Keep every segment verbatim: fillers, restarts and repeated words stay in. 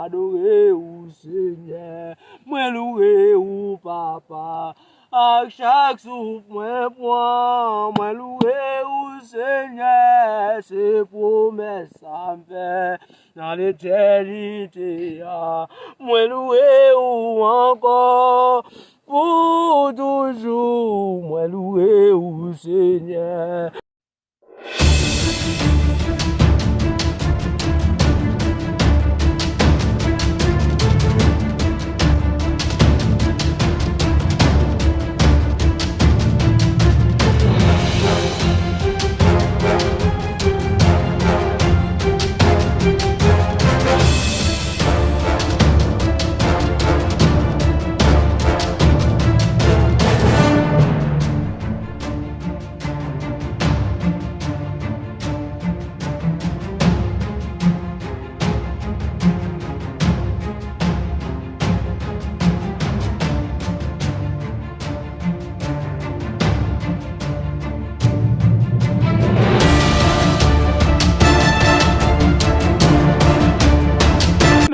Adore ou, Senyè. Mwen louwe ou, Papa. Ak chak souf mwen pran, mwen louwe ou, Senyè. Se pwomès sa m fè nan letènite a. Mwen louwe ou ankò pou toujou. Mwen louwe ou, Senyè.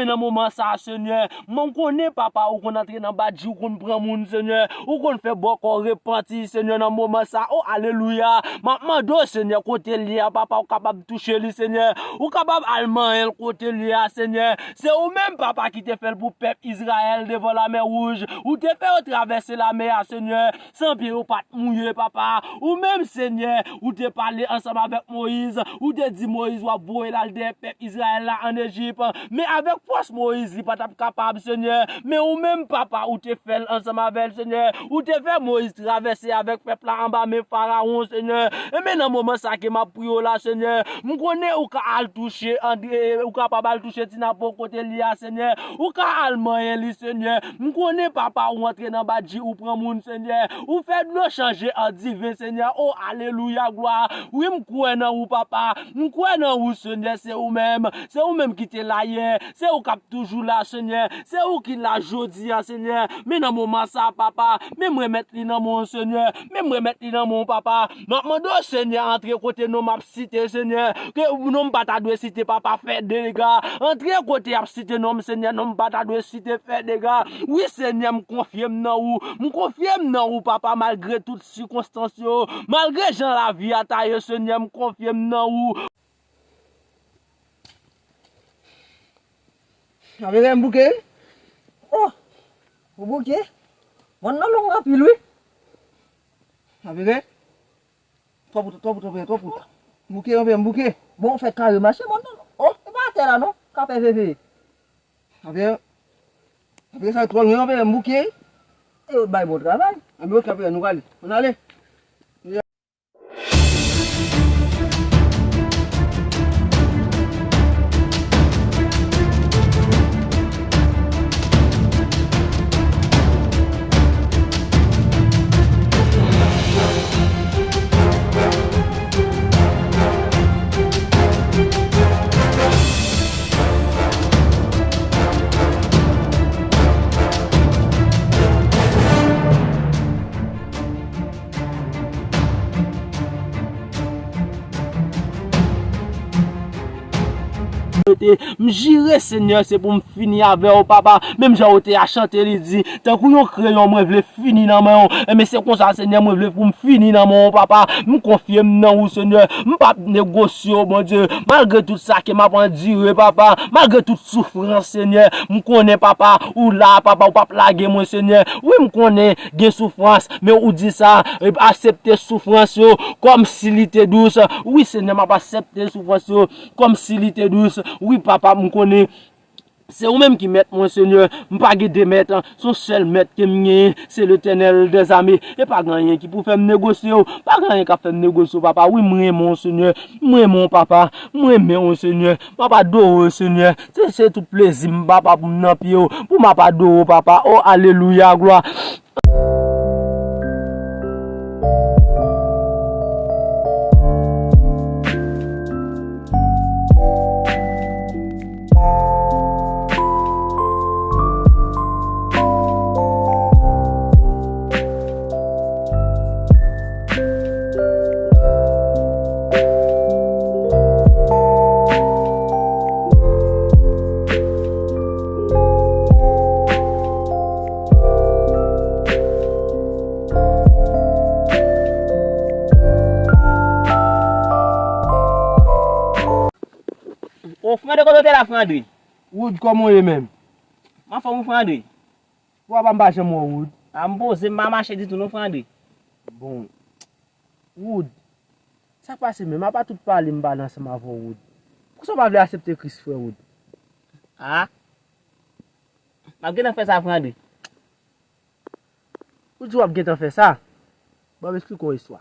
Men nan moman sa a, Senyè, mwen konnen, Papa, ou konn antre nan badji, ou konn pran moun, Senyè. Ou konn fè bòkò repanti, Senyè, nan moman sa a. O, alelouya. M ap mande w, Senyè, kote l ye a, Papa, ou kapab touche li, Senyè. Ou kapab al manyen l kote l ye a, Senyè. Se ou menm, Papa, ki te fè l pou pèp Izrayèl devan Lamè Wouj. Ou te fè yo travèse lamè a, Senyè, san pye yo pa t mouye, Papa. Ou menm, Senyè, ou te pale ansanm avèk Moyiz. Ou te di Moyiz, w ap voye l al dèyè pèp Izrayèl la ann Ejip. Men avèk fòs Moyiz, li pa t ap kapab, Senyè. Men ou menm, Papa, ou te fè l ansanm avè l, Senyè. Ou te fè Moyiz travèse avèk pèp la anba men Farawon, Senyè. E men nan moman sa ke m ap priye w la, Senyè, m konnen ou ka al touche André, ou kapab al touche Ti Napo kote l ye a, Senyè. Ou ka al manyen li, Senyè. M konnen, Papa, ou antre nan badji, ou pran moun, Senyè. Ou fè dlo chanje an diven, Senyè. O, alelouya, glwa. Wi, m kwè nan ou, Papa. M kwè nan ou, Senyè. Se ou menm. Se ou menm ki te la yè. Se ou k ap toujou la, Senyè. Se ou ki la jodi a, Senyè. Men nan moman sa, Papa, men m remèt li nan men w, Senyè. Men m remèt li nan men w, Papa. M ap mande w, Senyè, antre kote non m ap site, Senyè. Ke non m pa ta dwe site, Papa, fè dega. Antre kote y ap site non m, Senyè, non m pa ta dwe site, fè dega. Wi, Senyè, m konfye m nan ou. M konfye m nan ou, Papa, malgre tout sikonstans yo. Malgre jan lavi a ta ye, Senyè, m konfye m nan ou. Avere m bouke. Oh, ou bouke? Mòn nan long anpil, wi. Avere. Twòp wout, twòp wout, twòp wout, twòp wout. Bouke, anpil, m bouke. Bon, fè kare mache, mòn nan. Oh, e pa atè la, non. Ka fè veve. Avere. Avere sa twò lwen, anpil, m bouke. E yo bay bon travay. Anpil, ok, anpil, nou prale. Ann ale. Rete, m jire, Senyè, se pou m fini avè w, Papa. Menm jan w te a chante, li di, tankou yon kreyon, mwen vle fini nan men w. Enben, se konsa, Senyè, mwen vle pou m fini nan men w, Papa. M konfye m nan ou, Senyè. M p ap negosye w, Bondye. Malgre tout sa ke m ap andire, Papa. Malgre tout soufrans, Senyè. M konnen, Papa, ou la, Papa, ou p ap lage mwen, Senyè. Wi, m konnen gen soufrans, men ou di sa, e, aksepte soufrans yo kòmsi li te dous. Wi, Senyè, m ap aksepte soufrans yo kòmsi li te dous. Wi, Papa, m konnen se ou menm ki mèt mwen, Senyè. M pa gen de mèt, se yon sèl mèt ke m genyen, se Letènèl dèzame. E pa gen anyen ki pou fè m negosye w, pa gen anyen k ap fè m negosye w, Papa. Wi, m renmen w, Senyè. M renmen w, Papa. M renmen w, Senyè. M ap adore w, Senyè. Se, se tout plezi m, Papa, pou m nan pye w, pou m ap adore w, Papa. O, alelouya, glwa. Bon, Frandre, kote w te la, Frandre? Wood, kòman w ye menm? M anfòm, wi, Frandre. Papa m pa janm wè w, Wood. A, m poze, m pa mache ditou non, Frandre. Bon. Wood, sa k pase menm? Apa tout pale m pale ansanm avè w, Wood. Poukisa w pa vle aksepte Kris, frè Wood? A, m ap gentan fè sa, Frandre. Ou di w ap gentan fè sa? Ban m esplike w yon istwa.